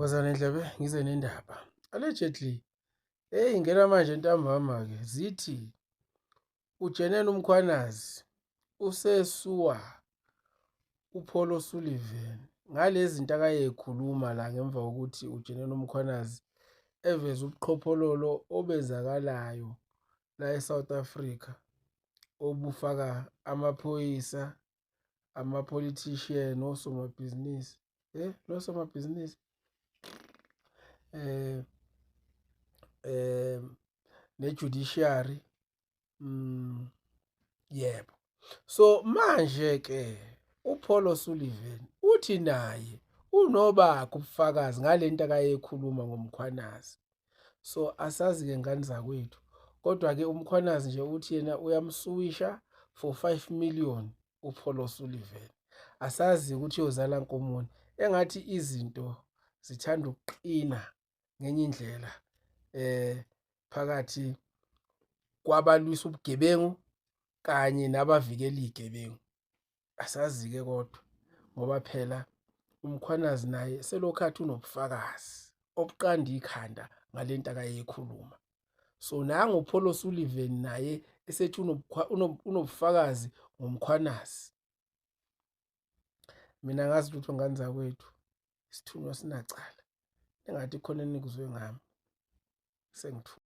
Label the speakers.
Speaker 1: Woza nendlebe ngize nendaba. Allegedly, hey ngena manje ntambama-ke zithi uJenene uMkhwanazi usesuwa uPaul O'Sullivan ngalezi zinto akayekhuluma la ngemva kokuthi uJenene uMkhwanazi eveze ubuqhophololo obenzakalayo la eSouth Africa obufaka amaphoyisa, ama-politician, osomabhizinisi, nosomabhizinisi eh eh ne-judiciary. Yebo. So manje ke uPaul O'Sullivan uthi naye unobakhe ubufakazi ngalento akayekhuluma ngoMkhwanazi. So asazi ke ngane zakwethu. Kodwa ke uMkhwanazi nje uthi yena uyamsuwisha for 5 million uPaul O'Sullivan. Asazi ukuthi uyozala nkomoni. Engathi izinto zithanda ukuqina ngenye indlela phakathi kwabalwisa ubugebengu kanye nabavikela izigebengu. Asazi-ke kodwa ngoba phela uMkhwanazi naye selokhu athi unobufakazi obuqanda ikhanda ngalento akayekhuluma. So nangu uPaul O'Sullivan naye esethi unobufakazi ngoMkhwanazi. Mina ngazi lutho ngane zakwethu, isithunywa sinacala. Engathi khona enikuzwe ngami. Sengithu.